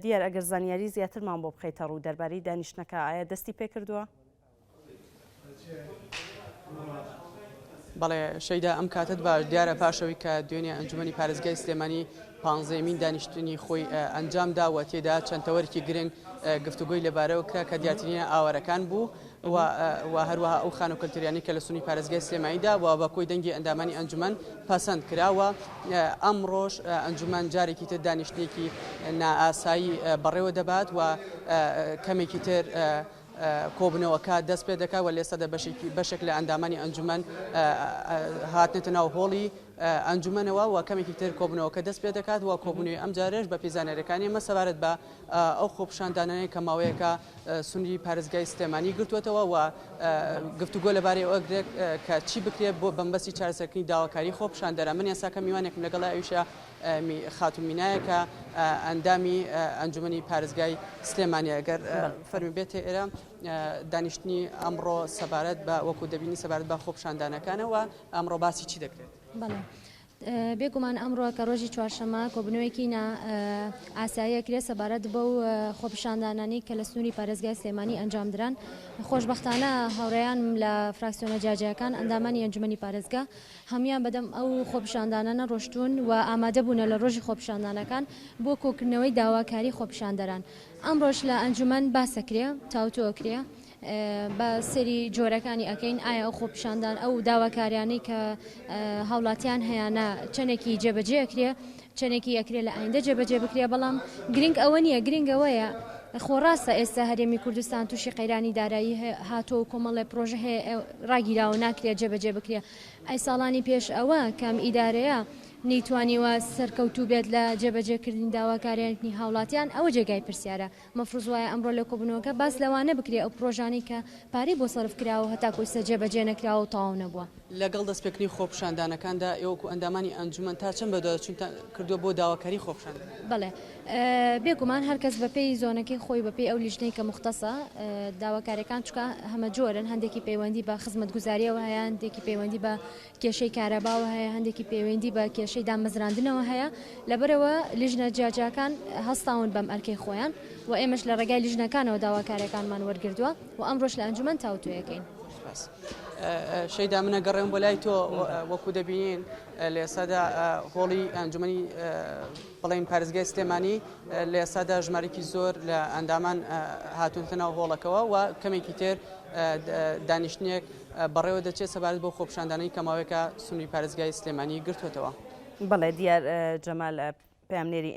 دیار ئەگەر زانیاری زیاترمان بۆ بخەیتە ڕوو دەربارەی دانیشتنەکە ئایا دەستی پێکردووە؟ بەڵێ شەیدا ئەم کاتت باش دیارە پاشەوەی کە دوێنێ ئەنجومەنی پارێزگای سلێمانی پانزەیەمین دانیشتنی خۆی ئەنجام دا و تێدا چەند تەوەرێکی گرنگ گفتوگۆی لەبارەوە کرا کە دیارترینیان ئاوارەکان بوو و هەروەها ئەو خانوو کەلتوریانەی کە لە سنووری پارێزگای سلێمانیدا و بە کۆی دەنگی ئەندامانی ئەنجومەن پەسەند کرا و ئەمڕۆش ئەنجومەن جارێکی تر دانیشتنێکی نائاسایی بەڕێوە دەبات و کەمێکی تر کۆبوونەوەکە دەست پێ دەکات و لێستادا بەشێکی بەشێک لە ئەندامانی ئەنجومەن هاتنێتە ناو هۆڵی ئەنجومەنەوە و کەمێکی تر کۆبوونەوەکە دەست پێ دەکات و کۆبوونەوەی ئەم جارەش بە پێی زانیاریەکانی ئێمە سەبارەت بە ئەو خۆپیشاندانانەی کە ماوەیەکە سنووری پارێزگای سلێمانی گرتووەتەوە و گفتوگۆ لەبارەی ئەوە کرێت کە چی بکرێت بۆ بەمبەستی چارەسەرکردنی داواکاری خۆپیشاندەران من ئێستا میوانێکم لەگەڵ ئەویشە خاتوو مینایە کە ئەندامی ئەنجومەنی پارێزگای سلێمانیە گەر فەرمی بێتە ئێرە دانیشتنی ئەمڕۆ سەبارەت بە وەکو دەبینی سەبارەت بە خۆپیشاندانەکانەوە ئەمڕۆ باسی چی دەکرێت؟ بەڵێ بێگومان ئەمڕۆ کە ڕۆژی چوارشەمە کۆبنەوەیەکی نا ئاساییە کرێ سەبارەت بەو خۆپیشاندانانەی کە لە سنووری پارێزگای سلێمانی ئەنجامدران خۆشبەختانە هاوڕێیانم لە فراکسیۆنە جیاجیاکان ئەندامانی ئەنجومەنی پارێزگا هەموویان بەدەم ئەو خۆپیشاندانانە ڕۆشتوون و ئامادە بوونە لە ڕۆژی خۆپیشاندانەکان بۆ کۆکردنەوەی داواکاری خۆپیشاندەران. ئەمڕۆش لە ئەنجومەن باسەکرێ، تاوتۆ ئەکرێ، بە سەیری جۆرەکانی ئەکەین ئایا ئەو خۆپیشاندان ئەو داواکاریانەی کە هاوڵاتیان هەیانە چەندێکی جێبەجێ ئەکرێ، چەندێکی ئەکرێ لە ئایندە جێبەجێ بکرێ، بەڵام گرنگ ئەوە نییە، گرنگ ئەوەیە خۆ ڕاستە ئێستا هەرێمی کوردستان تووشی قەیرانی دارایی هاتووە و کۆمەڵێ پرۆژە هەیە ڕاگیراوە ناکرێت جێبەجێ بکرێ، ئەی ساڵانی پێش ئەوە کە ئەم ئیدارەیە نەیتوانیوە سەرکەوتوو بێت لە جێبەجێکردنی داواکاریانی هاوڵاتیان ئەوە جێگای پرسیارە، مەفروز وایە ئەمڕۆ لە کۆبوونەوەکە باس لەوانە بکرێ ئەو پرۆژانەی کە پارەی بۆ سەرف کراوە و هەتاکو ئیستا جێبەجێ نەکراوە و تەواو نەبووە. لەگەڵ دەستپێکردنی خۆپیشاندانەکاندا ئێوە وەکو ئەندامانی ئەنجومەن تا چەند بەدواداچوونتان کردووە بۆ داواکاری خۆپیشاندەران؟ بەڵێ بێگومان هەر کەس بەپێی زۆنەکەی خۆی بەپێی ئەو لیژنەی کە موختەسە داواکاریەکان چونکە هەمەجۆرن هەندێکی پەیوەندی بە خزمەتگوزاریەوە هەیە هەندێکی پەیوەندی بە کێشەی کارەباوە هەیە هەندێکی پەیوەندی بە کێشەی دامەزراندنەوە هەیە لەبەرئەوە لیژنە جیاجیاکان هەستاون بەم ئەرکەی خۆیان و ئێمەش لە ڕێگای لیژنەکانەوە داواکاریەکانمان وەرگردووە و ئەمڕۆش لە ئەنجومەن تاوتوێ ئەکەین. سوپاس. شەیدا من ئەگەڕێم بۆ لای تۆ وەکو دەبینین لە ئێستادا هۆڵی ئەنجومەنی بڵێین پارێزگای سلێمانی لە ئێستادا ژمارێکی زۆر لە ئەندامان هاتوونەتە ناو هۆڵەکەوە و کەمێکی تر دانیشتنێک بەڕێوە دەچێت سەبارەت بۆ خۆپیشاندانەی کە ماوەیەکە سنووری پارێزگای سلێمانی گرتووەتەوە. بەڵێ دیار جەمال پەیامنێری ئێن.